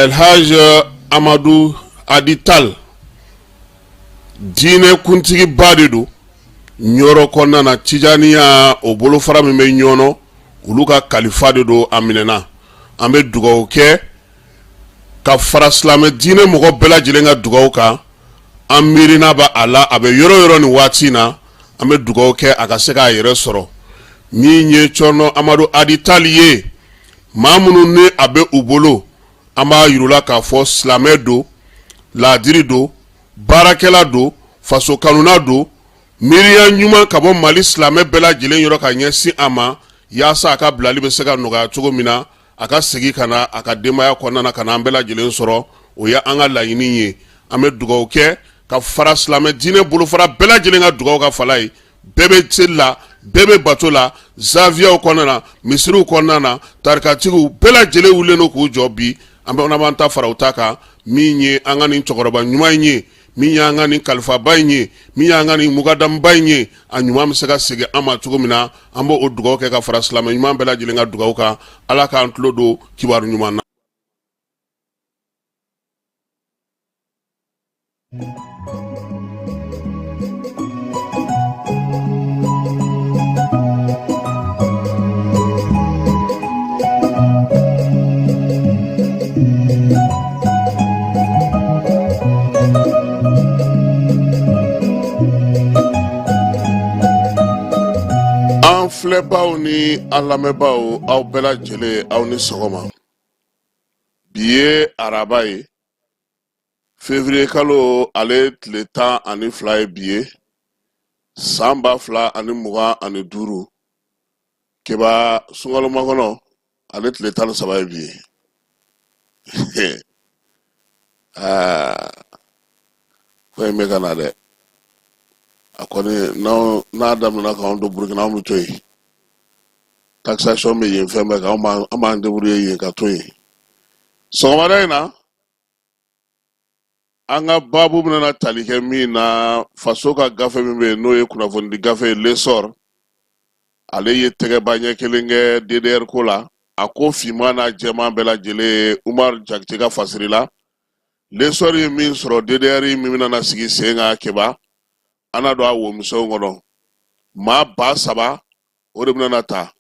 Elhaj Amadu Hadi Tal, diinɛ kuntigiba de don Ɲɔrɔ kɔnɔna na, Tijaniya o bolofara min bɛ Ɲɔnɔ, olu ka kalifa de don. A minɛna. An bɛ dugawu kɛ ka fara silamɛ diinɛ mɔgɔ bɛɛ lajɛlen ka dugawu kan. An miirina b'a a la, a bɛ yɔrɔ yɔrɔ nin waati in na. An bɛ dugawu kɛ a ka se k'a yɛrɛ sɔrɔ. Min ye Cɔrɔnɔ Amadu Hadi Tal ye, maa minnu ni a bɛ u bolo, an b'a yir'u la k'a fɔ silamɛ don, laadiri don, baarakɛla don, faso kanuna don. Miiriya ɲuman ka bɔ Mali silamɛ bɛɛ lajɛlen yɔrɔ ka ɲɛsin a ma, yaasa a ka bilali bɛ se ka nɔgɔya cogo min na, a ka segin ka na a ka denbaya kɔnɔna na, ka na an bɛɛ lajɛlen sɔrɔ. O ye an ka laɲini ye. An bɛ dugawu kɛ ka fara silamɛ diinɛ bolofara bɛɛ lajɛlen ka dugawu kan. Fala ye, bɛɛ bɛ seli la, bɛɛ bɛ bato la, zawiyaw kɔnɔna na, misiriw kɔnɔna na, tarikatigiw bɛɛ lajɛlen wulilen don k'u jɔ bi. An bɛ b'an ta fara u ta kan. Min ye an ka nin cɛkɔrɔba ɲuman in ye, min y'an ka nin kalifaba in ye, min y'an ka nin mukadamuba in ye, a ɲuman bɛ se ka segin an ma cogo min na, an b'o dugawu kɛ ka fara silamɛ ɲuman bɛɛ lajɛlen ka dugawu kan. Ala k'an tulo don kibaru ɲuman na. An filɛbaw ni an lamɛnbaaw, aw bɛɛ lajɛlen, aw ni sɔgɔma. Bi ye araba ye, février kalo ale tile 12 ye bi ye, san 2025. Keba, sunkalo makɔnɔ ale tile 13 ye bi ye. Aa, ko in bɛ ka na dɛ. A kɔni n'a daminɛna k'anw to Burukina, anw bɛ to yen. Taxation bɛ yen, fɛn bɛɛ kan, an b'an débrouiller yen ka to yen. Sɔgɔmada in na, an ka baabu bɛna tali kɛ min na, faso ka gafe min bɛ yen, n'o ye kunnafonidi gafe ye, L'Essor, ale ye tɛgɛba ɲɛ kelen kɛ DDR ko la. A ko finman n'a jɛman bɛɛ lajɛlen ye. Umar Jakite ka fasiri la, L'Essor ye min sɔrɔ DDR min bɛna na sigi sen kan, Keba, an na don a womisɛnw kɔnɔ. Maa 3000, o de bɛna ta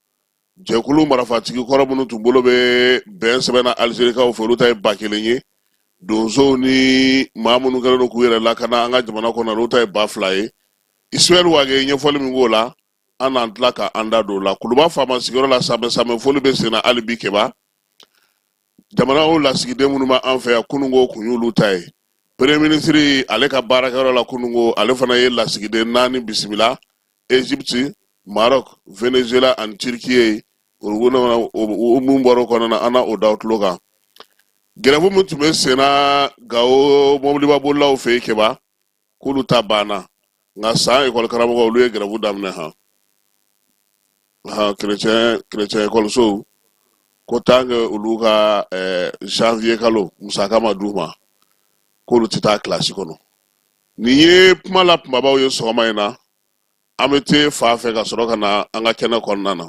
jɛkulu marifatigi kɔrɔ minnu tun bolo bɛ bɛn sɛbɛn na Alizerikaw fɛ, olu ta ye 1000 ye. Donsow ni maa minnu kɛlen don k'u yɛrɛ lakana an ka jamana kɔnɔ, olu ta ye 2000 ye. Ismaël Wage ye ɲɛfɔli min k'o la, an n'an tila ka an da don o la. Kuluba faama sigiyɔrɔ la, sanbɛ sanbɛ foli bɛ sen na hali bi. Keba, jamanaw lasigiden minnu b'an fɛ yan, kununko kun y'olu ta ye. Premier ministre ale ka baarakɛyɔrɔ la kununko, ale fana ye lasigiden naani bisimila: Egypte, Maroc, Venezuela ani Turquie. O mun bɔra o kɔnɔna na, an na o da tulo kan. Grève min tun bɛ senna Gawo mɔbiliba bolilaw fɛ yen, Keba, k'olu ta banna, nka san ekɔli karamɔgɔ, olu ye grève daminɛ. Han han, kerecɛn ekɔlisow ko tant que olu ka janvier kalo musaka ma d'u ma, k'olu tɛ taa kilasi kɔnɔ. Nin ye kuma la kumabaw ye sɔgɔma in na. An bɛ te fa fɛ ka sɔrɔ ka na an ka kɛnɛ kɔnɔna na.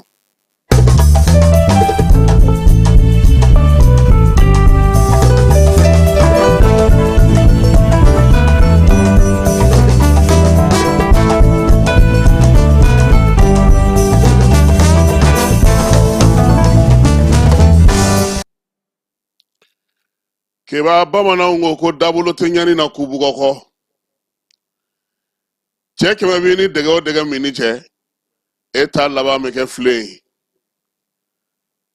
Keba, bamananw ko ko dabolo tɛ ɲani na ku bugɔ kɔ. Cɛ kɛmɛ b'i ni dɛgɛ o dɛgɛ minni cɛ, e ta laban bɛ kɛ filen ye.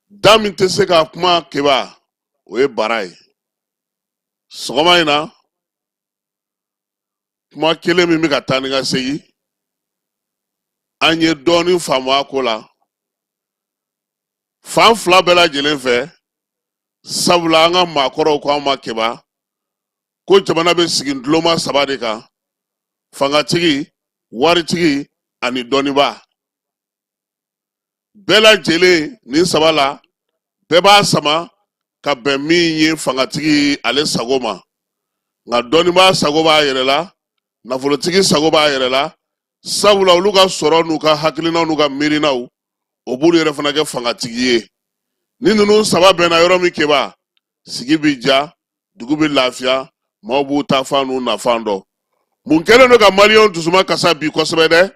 Da min tɛ se ka kuma, Keba, o ye bara ye. Sɔgɔma in na, kuma kelen min bɛ ka taa ni ka segin, an ye dɔɔnin faamu a ko la fan fila bɛɛ lajɛlen fɛ, sabula an ka maakɔrɔw ko an ma, Keba, ko jamana bɛ sigi duloma saba de kan: fangatigi, waritigi ani dɔnnibaa. Bɛɛ lajɛlen nin saba la, bɛɛ b'a sama ka bɛn min ye fangatigi ale sago ma, nka dɔnnibaa sago b'a yɛrɛ la, nafolotigi sago b'a yɛrɛ la, sabula olu ka sɔrɔ n'u ka hakilinaw n'u ka miirinaw, o b'olu yɛrɛ fana kɛ fangatigi ye. Ni ninnu saba bɛnna yɔrɔ min, Keba, Sigi bɛ ja, dugu bɛ lafiya, maaw b'u ta fan n'u nafan dɔn. Mun kɛlen don ka maliyɛnw dusuma kasa bi kosɛbɛ dɛ?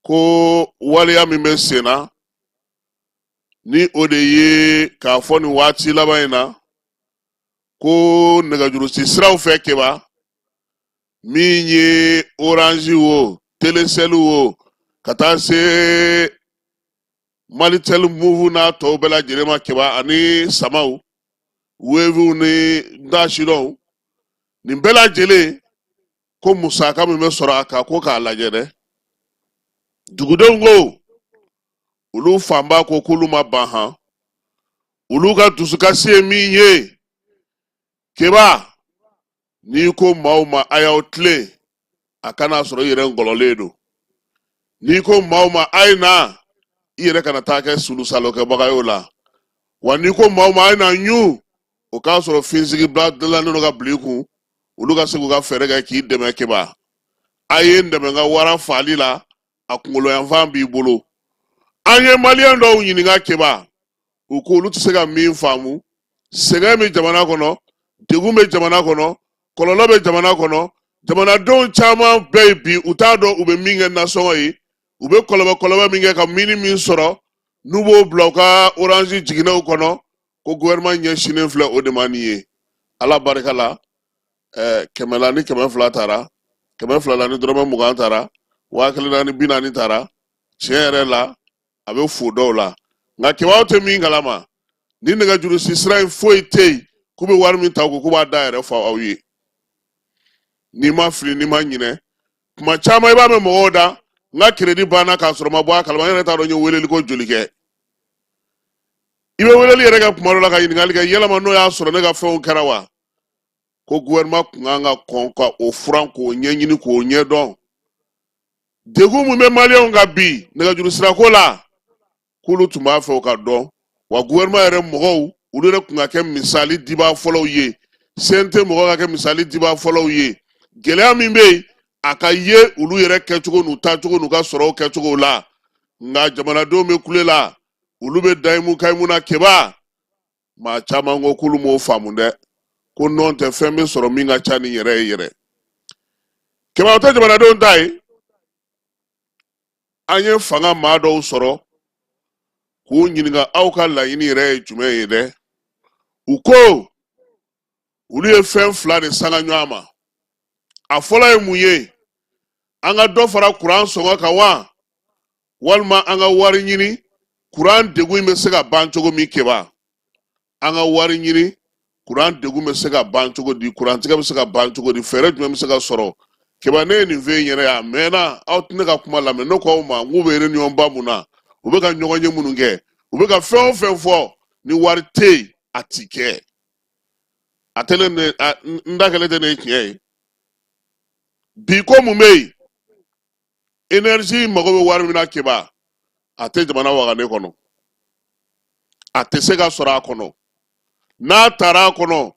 Ko waleya min bɛ sen na, ni o de ye k'a fɔ nin waati laban in na ko nɛgɛjurusi siraw fɛ, Keba, min ye Orange wo, Telecel wo, ka taa se Malitel, Moov n'a tɔw bɛɛ lajɛlen ma, Keba, ani Samaw, Wave ni n t'a sidɔn, nin bɛɛ lajɛlen, ko musaka min bɛ sɔrɔ a kan, ko k'a lajɛ dɛ. Dugudenw ko, olu fanba ko k'olu ma ban han. Olu ka dusukasi ye min ye, Keba, n'i ko maaw ma a y'aw tilen, a kana sɔrɔ i yɛrɛ ngɔlɔlen don. N'i ko maaw ma a ye na, i yɛrɛ kana taa kɛ sulusalokɛbaga ye o la wa. N'i ko maaw ma a ye na ɲu, o k'a sɔrɔ finsigibila dilannen don ka bila i kun, olu ka se k'u ka fɛɛrɛ kɛ k'i dɛmɛ. Keba, a ye n dɛmɛ n ka wara faali la, a kunkolo yanfan b'i bolo. An ye maliyɛn dɔw ɲininka, Keba, u ko olu tɛ se ka min faamu: sɛgɛn bɛ jamana kɔnɔ, degun bɛ jamana kɔnɔ, kɔlɔlɔ bɛ jamana kɔnɔ, jamanadenw caman bɛ yen bi, u t'a dɔn u bɛ min kɛ nasɔngɔ ye, u bɛ kɔlɔbɛ kɔlɔbɛ min kɛ ka mini min sɔrɔ, n'u b'o bila u ka Orange jiginɛw kɔnɔ, ko gouvernement ɲɛsinnen filɛ o de ma nin ye. Ala barika la, 100 la ni 200 taara, 200 la ni dɔrɔmɛ 20 taara, 1000 la ni 40 taara. Tiɲɛ yɛrɛ la, a bɛ fo dɔw la, nka Keba, aw tɛ min kalama, ni nɛgɛjurusi sira in foyi tɛ yen k'u bɛ wari min ta u ko k'u b'a da yɛrɛ fɔ aw ye. N'i ma fili, n'i ma ɲinɛ, kuma caman i b'a mɛn mɔgɔw da: n ka crédit banna k'a sɔrɔ n ma bɔ a kalama, n yɛrɛ t'a dɔn n ye weleli ko joli kɛ. I bɛ weleli yɛrɛ kɛ kuma dɔ la ka ɲininkali kɛ yalama n'o y'a sɔrɔ ne ka fɛnw kɛra wa. Ko gouvernement kun kan ka kɔn ka o furan, k'o ɲɛɲini, k'o ɲɛdɔn. Degun min bɛ maliyɛnw kan bi nɛgɛjuru sirako la, k'olu tun b'a fɛ o ka dɔn wa. Gouvernement yɛrɛ mɔgɔw, olu yɛrɛ tun ka kɛ misali dibaa fɔlɔw ye, CNT mɔgɔw ka kɛ misali dibaa fɔlɔw ye. Gɛlɛya min bɛ yen, a ka ye olu yɛrɛ kɛcogo n'u taacogo n'u ka sɔrɔw kɛcogo la. Nka jamanadenw bɛ kule la, olu bɛ dayimu kayimu na. Keba, maa caman ko k'olu m'o faamu dɛ, ko nɔn tɛ fɛn bɛ sɔrɔ min ka ca ni yɛrɛ ye yɛrɛ. Keba, o tɛ jamanadenw ta ye. An ye fanga maa dɔw sɔrɔ k'u ɲininka: aw ka laɲini yɛrɛ ye jumɛn ye dɛ? U ko olu ye fɛn fila de sanga ɲɔgɔn ma. A fɔlɔ ye mun ye? An ka dɔ fara kuran sɔngɔ kan wa, walima an ka wari ɲini kuran degun in bɛ se ka ban cogo min? Keba, an ka wari ɲini kuran degun bɛ se ka ban cogo di? Kurantigɛ bɛ se ka ban cogo di? Fɛɛrɛ jumɛn bɛ se ka sɔrɔ? Keba, ne ye nin fɛn in yɛrɛ ye a mɛnna, aw tɛ ne ka kuma lamɛn. Ne ko aw ma n k'u bɛ réunion ba mun na, u bɛ ka ɲɔgɔn ye minnu kɛ, u bɛ ka fɛn o fɛn fɔ, ni wari tɛ yen, a ti kɛ. A tɛlen ne n da kɛlen tɛ ne ye tiɲɛ ye bi. Ko mun bɛ yen? Énergie mago bɛ wari min na, Keba, a tɛ jamana wagane kɔnɔ, a tɛ se ka sɔrɔ a kɔnɔ. N'a taara a kɔnɔ,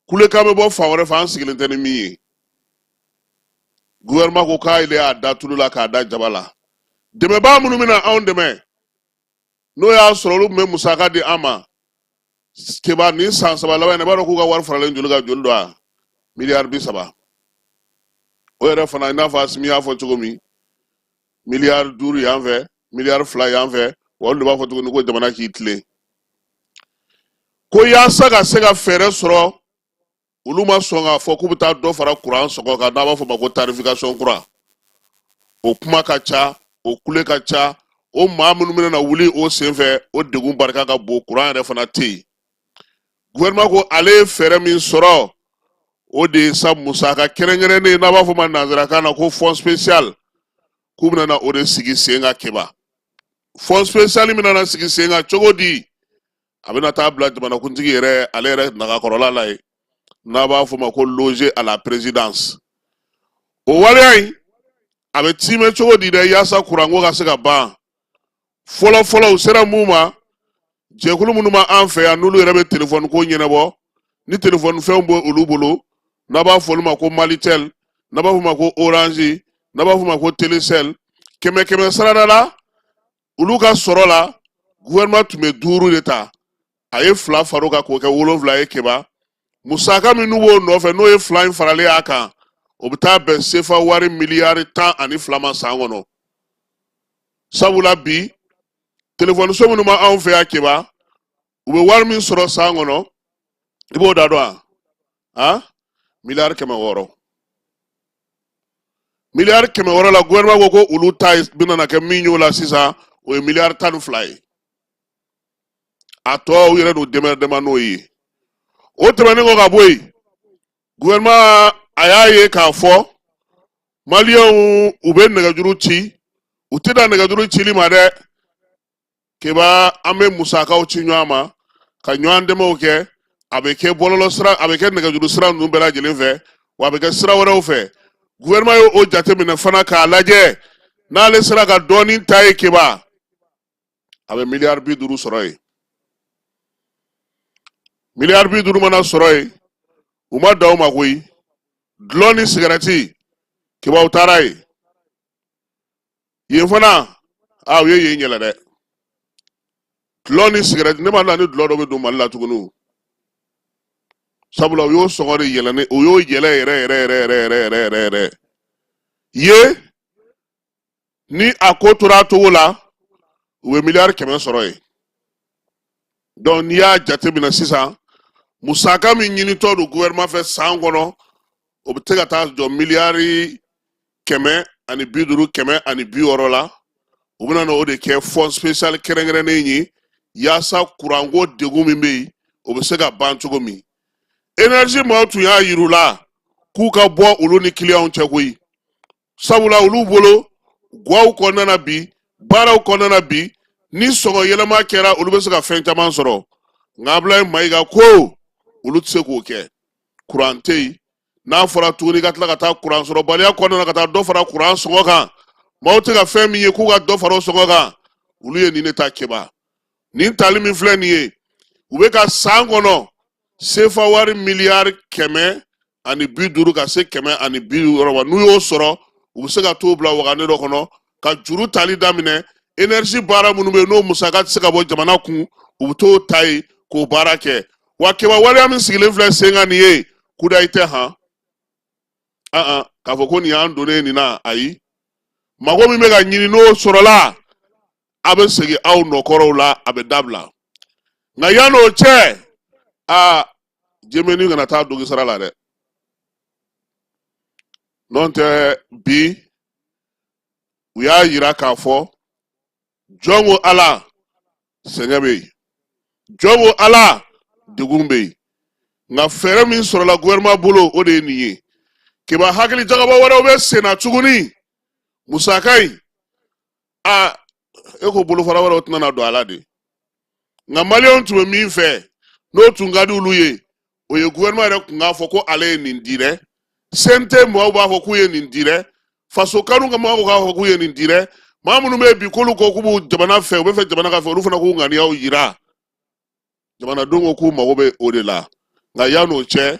kulekan bɛ bɔ fan wɛrɛ fɛ, an sigilen tɛ ni min ye. Gouvernement ko k'ale y'a da tulu la k'a da jaba la. Dɛmɛbaa minnu bɛna anw dɛmɛ, n'o y'a sɔrɔ olu tun bɛ musaka di an ma, Keba, nin san 3 laban in na, i b'a dɔn k'u ka wari faralen joli kan joli don wa? Miliyari 30. O yɛrɛ fana, i n'a fɔ Asimi y'a fɔ cogo min, miliyari 5 yan fɛ, miliyari 2 yan fɛ. Wa olu de b'a fɔ tuguni ko jamana k'i tilen, ko yaasa ka se ka fɛɛrɛ sɔrɔ. Olu ma sɔn k'a fɔ k'u bɛ taa dɔ fara kuran sɔngɔ kan, n'a b'a fɔ ma ko tarification kura. O kuma ka ca, o kule ka ca. O maa minnu bɛna wuli o senfɛ, o degun barika ka bon. Kuran yɛrɛ fana tɛ yen. Gouvernement ko ale ye fɛɛrɛ min sɔrɔ, o de ye sa musaka kɛrɛnkɛrɛnnen, n'a b'a fɔ ma nanzarakan na ko fonds spécial, k'u bɛna na o de sigi sen kan. Keba, fonds spécial bɛna na sigi sen kan cogo di? A bɛna taa bila jamanakuntigi yɛrɛ, ale yɛrɛ nagakɔrɔla la yen, n'a b'a fɔ ma ko loger à la présidence. O waleya in, a bɛ tiimɛ cogo di dɛ, yaasa kuranko ka se ka ban? Fɔlɔ fɔlɔ, u sera mun ma? Jɛkulu minnu ma an fɛ yan, n'olu yɛrɛ bɛ telefɔni ko ɲɛnabɔ, ni telefɔni fɛnw bɛ olu bolo, n'a b'a fɔ olu ma ko Malitel, n'a b'a fɔ ma ko Orange, n'a b'a fɔ ma ko Telecel, kɛmɛ kɛmɛ sarada la, olu ka sɔrɔ la, gouvernement tun bɛ 5 de ta. A ye fila far'o kan k'o kɛ 7 ye. Keba, musaka min n'u b'o nɔfɛ, n'o ye fila in faralen y'a kan, o bɛ taa bɛn sefa wari miliyari 12 ma san kɔnɔ. Sabula bi telefɔniso minnu b'anw fɛ yan, Keba, u bɛ wari min sɔrɔ san kɔnɔ, i b'o da dɔn wa? Han, miliyari 600. Miliyari 600 la, gouvernement ko ko olu ta bɛna na kɛ min y'o la sisan, o ye miliyari 12 ye. A tɔ, u yɛrɛ n'u dɛmɛ n'o ye. O tɛmɛnen kɔ ka bɔ yen, gouvernement a y'a ye k'a fɔ maliyɛnw u bɛ nɛgɛjuru ci, u tɛ dan nɛgɛjuru cili ma dɛ. Keba, an bɛ musakaw ci ɲɔgɔn ma ka ɲɔgɔn dɛmɛw kɛ. A bɛ kɛ bɔlɔlɔ sira, a bɛ kɛ nɛgɛjuru sira ninnu bɛɛ lajɛlen fɛ, wa a bɛ kɛ sira wɛrɛw fɛ. Gouvernement ye o jateminɛ fana k'a lajɛ, n'ale sera ka dɔɔnin ta ye, Keba, a bɛ miliyari 50 sɔrɔ yen. Miliyari 50 mana sɔrɔ yen, u ma dan o ma koyi. Dulɔ ni sigɛrɛti, Keba, u taara yen. Yen fana, a u ye yen yɛlɛ dɛ. Dulɔ ni sigɛrɛti, ne ma la ni dulɔ dɔ bɛ don Mali la tuguni, sabula u y'o sɔngɔ de yɛlɛ, ni u y'o yɛlɛ yɛrɛ yɛrɛ yɛrɛ yɛrɛ yɛrɛ yɛrɛ yɛrɛ yɛrɛ ye. Ni a ko tora a cogo la, u bɛ miliyari 100 sɔrɔ yen. Donc n'i y'a jateminɛ sisan, musaka min ɲinitɔ don gouvernement fɛ san kɔnɔ, o bɛ se ka taa jɔ miliyari 150, 160 la. U bɛna o de kɛ fonds spécial kɛrɛnkɛrɛnnen ye, yaasa kuranko degun min bɛ yen, o bɛ se ka ban cogo min. Énergie maaw tun y'a yir'u la k'u ka bɔ olu ni kiliyanw cɛ koyi, sabula olu bolo gwaw kɔnɔna na bi, baaraw kɔnɔna na bi, ni sɔngɔ yɛlɛma kɛra, olu bɛ se ka fɛn caman sɔrɔ. Nka Abulayi Mayiga ko olu tɛ se k'o kɛ, kuran tɛ yen. N'a fɔra tuguni ka tila ka taa kuran sɔrɔbaliya kɔnɔna na, ka taa dɔ fara kuran sɔngɔ kan, maaw tɛ ka fɛn min ye k'u ka dɔ fara o sɔngɔ kan. Olu ye nin de ta. Keba, nin tali min filɛ nin ye, u bɛ ka san kɔnɔ sefa wari miliyari 150 ka se 160 ma. N'u y'o sɔrɔ, u bɛ se ka t'o bila wagane dɔ kɔnɔ ka juru tali daminɛ. Énergie baara minnu bɛ yen, n'o musaka tɛ se ka bɔ jamana kun, u bɛ t'o ta yen k'o baara kɛ. Wa Keba, waleya min sigilen filɛ sen kan nin ye, kudayi tɛ han an an k'a fɔ ko nin y'an donnen nin na. Ayi, mago min bɛ ka ɲini, n'o sɔrɔla, a bɛ segin aw nɔkɔrɔw la, a bɛ dabila. Nka yann'o cɛ, aa, jemeni kana taa dogi sara la dɛ. N'o tɛ, bi u y'a yira k'a fɔ jɔn ko Ala, sɛgɛn bɛ yen, jɔn ko Ala, degun bɛ yen. Nka fɛɛrɛ min sɔrɔla gouvernement bolo, o de ye nin ye. Keba, hakili jagabɔ wɛrɛw bɛ sen na tuguni. Musaka in, a e ko bolofara wɛrɛw tɛna na don a la de. Nka maliyɛnw tun bɛ min fɛ, n'o tun ka di olu ye, o ye gouvernement yɛrɛ tun k'a fɔ ko ale ye nin di dɛ. CNT mɔgɔw b'a fɔ k'u ye nin di dɛ. Faso kanu ka mɔgɔw k'a fɔ k'u ye nin di dɛ. Maa minnu bɛ bi k'olu ko k'u b'u jamana fɛ, u bɛ fɛ jamana ka fɛ, olu fana k'u ŋaniyaw yira. Jamanadenw ko k'u mago bɛ o de la. Nka yann'o cɛ,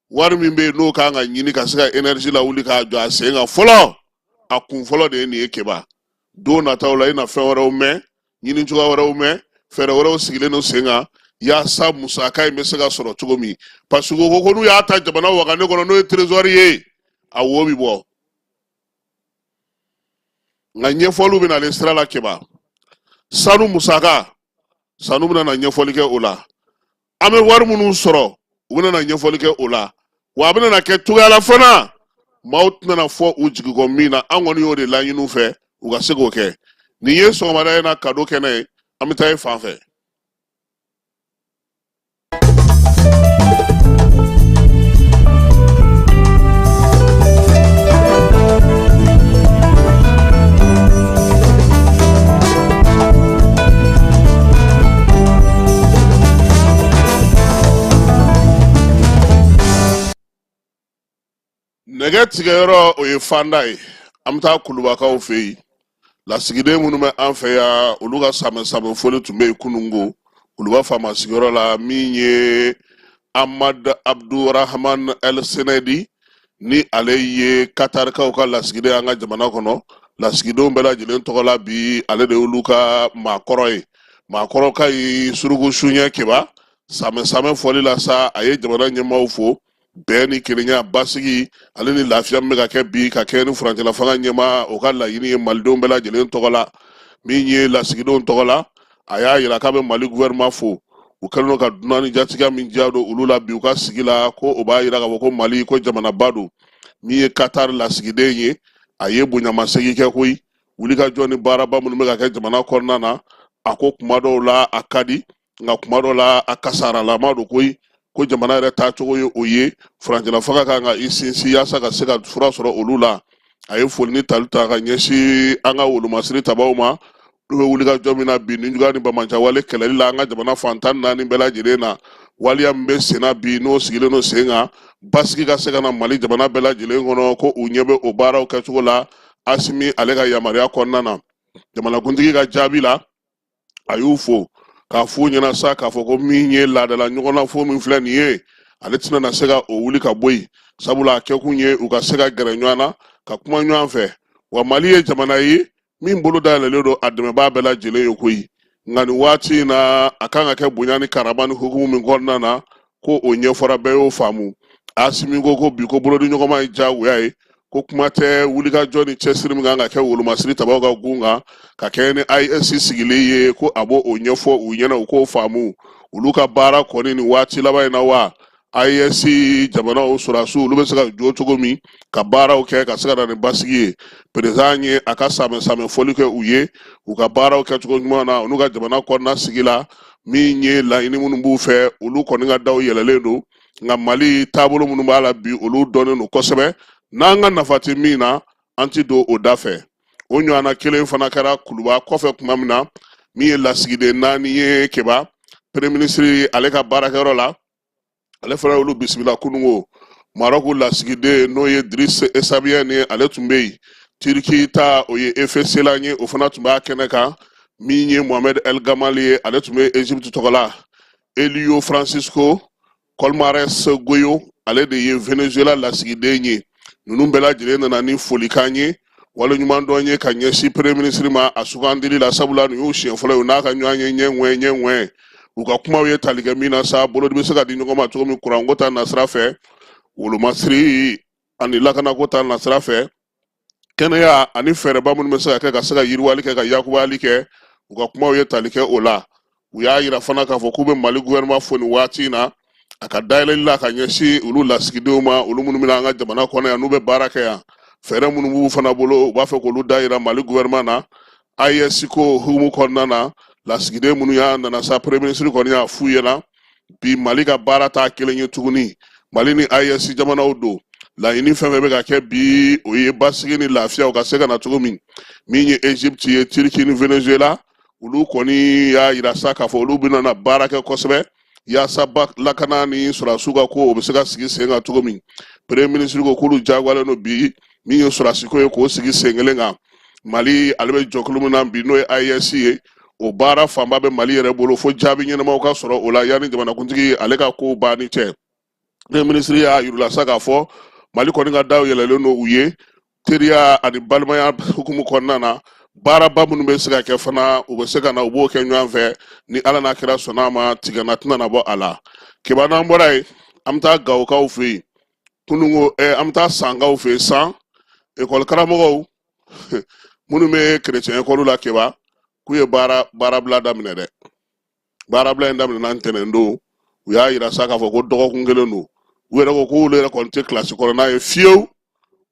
wari min bɛ yen n'o kan ka ɲini ka se ka énergie lawuli k'a jɔ a sen kan fɔlɔ, a kun fɔlɔ de ye nin ye. Keba, don nataw la, i na fɛn wɛrɛw mɛn, ɲini cogoya wɛrɛw mɛn, fɛɛrɛ wɛrɛw sigilen don sen kan yaasa musaka in bɛ se ka sɔrɔ cogo min, parce que ko n'u y'a ta jamana wagane kɔnɔ, n'o ye trésor ye, a wo bɛ bɔ. Nka ɲɛfɔliw bɛ nalen sira la. Keba, sanu musaka, sanu bɛna na ɲɛfɔli kɛ o la. An bɛ wari minnu sɔrɔ, u bɛna na ɲɛfɔli kɛ o la. Wa a bɛna na kɛ cogoya la fana, maaw tɛna na fɔ u jigi kɔ min na. An kɔni y'o de laɲini u fɛ, u ka se k'o kɛ. Nin ye sɔgɔmada in na kado kɛnɛ ye. An bɛ taa e fan fɛ. Nɛgɛ tigɛyɔrɔ, o ye fanda ye. An bɛ taa kulubakaw fɛ yen. Lasigiden minnu bɛ an fɛ yan, olu ka samɛ samɛ foli tun bɛ yen kununko kuluba faama sigiyɔrɔ la. Min ye Amad Abdurahman El Senedi, ni ale ye Katarikaw ka lasigiden an ka jamana kɔnɔ, lasigidenw bɛɛ lajɛlen tɔgɔ la bi, ale de y'olu ka maakɔrɔ ye. Maakɔrɔ ka yi suruku suɲɛ Keba, samɛ samɛ fɔli la sa, a ye jamana ɲɛmaaw fo bɛn ni kelenya, basigi ale ni lafiya min bɛ ka kɛ bi ka kɛ ni furancɛla fanga ɲɛmaa o ka laɲini ye malidenw bɛɛ lajɛlen tɔgɔ la. Min ye lasigidenw tɔgɔ la, a y'a yira k'a bɛ Mali gouvernement fo, u kɛlen don ka dunan ni jatigiya min diya don olu la bi u ka sigi la, ko o b'a yira k'a fɔ ko Mali ko jamanaba don. Min ye Qatar lasigiden ye, a ye bonyamasegin kɛ koyi. Wulikajɔ ni baaraba minnu bɛ ka kɛ jamana kɔnɔna na, a ko kuma dɔw la a ka di, nka kuma dɔw la a kasaralama don koyi, ko jamana yɛrɛ taacogo ye o ye, furancɛla fanga kan ka i sinsin yaasa ka se ka fura sɔrɔ olu la. A ye foli ni tali ta ka ɲɛsin an ka wolomasiri tabaw ma, olu bɛ wulikajɔ min na bi nijuguya ni banbaanciwale kɛlɛli la an ka jamana fan 14 bɛɛ lajɛlen na. Waleya min bɛ senna bi, n'o sigilen don sen kan basigi ka se ka na Mali jamana bɛɛ lajɛlen kɔnɔ, ko u ɲɛ bɛ o baaraw kɛcogo la Asimi ale ka yamaruya kɔnɔna na. Jamanakuntigi ka jaabi la, a y'u fo k'a f'u ɲɛna sa k'a fɔ ko min ye laadala ɲɔgɔnna fo min filɛ nin ye, ale tɛna na se ka o wuli ka bɔ yen, sabula a kɛkun ye u ka se ka gɛrɛ ɲɔgɔn na ka kuma ɲɔgɔn fɛ. Wa Mali ye jamana ye min bolo dayɛlɛlen don a dɛmɛbaa bɛɛ lajɛlen ye koyi, nka nin waati in na, a kan ka kɛ bonya ni karama ni hukumu min kɔnɔna na, ko o ɲɛfɔra, bɛɛ y'o faamu. Asimi ko bi ko bolodiɲɔgɔnma ye diyagoya ye, ko kuma tɛ wulikajɔ ni cɛsiri min kan ka kɛ wolomasiri tabaw ka gun kan ka kɛ ni AES sigili ye, ko a b'o o ɲɛfɔ u ɲɛna, u k'o faamu. Olu ka baara kɔni nin waati laban in na, wa AES jamanaw sɔrɔdasiw, olu bɛ se ka jɔ cogo min ka baaraw kɛ ka se ka na ni basigi ye. Perezidan ye a ka samɛ samɛ fɔli kɛ u ye u ka baaraw kɛcogo ɲuman na, u ka jamana kɔnɔna sigi la. Min ye laɲini minnu b'u fɛ, olu kɔni ka daw yɛlɛlen don, nka Mali taabolo minnu b'a la bi, olu dɔnnen don kosɛbɛ, n'an ka nafa tɛ min na, an ti don o da fɛ. O ɲɔgɔnna kelen fana kɛra Kuluba kɔfɛ tuma min na, min ye lasigiden naani ye Keba, premier ministre ale ka baarakɛyɔrɔ la, ale fana y'olu bisimila kunungo. Marɔku lasigiden, n'o ye Driss Essabien ye, ale tun bɛ yen. Turiki ta, o ye Efe Selan ye, o fana tun b'a kɛnɛ kan. Min ye Mohamed El Gamali ye, ale tun bɛ Egypte tɔgɔ la. Elio Francisco Colmares Goyo, ale de ye Venezuela lasigiden ye. Ninnu bɛɛ lajɛlen nana ni folikan ye, waleɲumandɔn ye ka ɲɛsin premier ministre ma a sugandili la, sabula nin y'u siɲɛ fɔlɔ ye u n'a ka ɲɔgɔn ye ɲɛ ŋwɛ ɲɛ ŋwɛ. U ka kumaw ye tali kɛ min na sa, bolodi bɛ se ka di ɲɔgɔn ma cogo min kuranko ta nasira fɛ, wolomasiri ani lakanako ta nasira fɛ, kɛnɛya ani fɛɛrɛba minnu bɛ se ka kɛ ka se ka yiriwali kɛ, ka yakubayali kɛ. U ka kumaw ye tali kɛ o la. U y'a yira fana k'a fɔ k'u bɛ Mali gouvernement fo nin waati in na a ka dayɛlɛli la ka ɲɛsin olu lasigidenw ma, olu minnu bɛna an ka jamana kɔnɔ yan, n'u bɛ baara kɛ yan. Fɛɛrɛ minnu b'u fana bolo, u b'a fɛ k'olu da yira Mali gouvernement na. AES ko hukumu kɔnɔna na, lasigiden minnu y'a nana sa, premier ministre kɔni y'a f'u ɲɛna bi, Mali ka baara t'a kelen ye tuguni, Mali ni AES jamanaw don. Laɲini fɛn fɛn bɛ ka kɛ bi, o ye basigi ni lafiya u ka se ka na cogo min. Min ye Egypte ye, Turquie ni Venezuela, olu kɔni y'a yira sa k'a fɔ olu bɛna na baara kɛ kosɛbɛ yaasa lakana ni sɔrɔdasiw ka ko, o bɛ se ka sigi sen kan cogo min. Premier ministre ko k'olu jagoyalen don bi, min ye sɔrɔdasiko ye, k'o sigi sen kelen kan. Mali ale bɛ jɔkulu min na bi, n'o ye AES ye, o baara fanba bɛ Mali yɛrɛ bolo, fo jaabi ɲɛnamaw ka sɔrɔ o la yanni jamanakuntigi ale ka kow banni cɛ. Premier ministre y'a yir'u la sa k'a fɔ Mali kɔni ka daw yɛlɛlen don u ye teriya ani balimaya hukumu kɔnɔna na. Baaraba minnu bɛ se ka kɛ fana, u bɛ se ka na, u b'o kɛ ɲɔgɔn fɛ ni Ala n'a kira sɔnna a ma, tigɛna tɛna na bɔ a la. Keba, n'an bɔra yen, an bɛ taa Gawokaw fɛ yen kunungo, an bɛ taa Sankaw fɛ yen. San ekɔli karamɔgɔw minnu bɛ kerecɛn ekɔli la, Keba, k'u ye baarabila daminɛ dɛ. Baarabila in daminɛna ntɛnɛn don. U y'a yira sa k'a fɔ ko dɔgɔkun kelen don. U yɛrɛ ko k'olu yɛrɛ kɔni tɛ kilasi kɔnɔna ye fiyewu,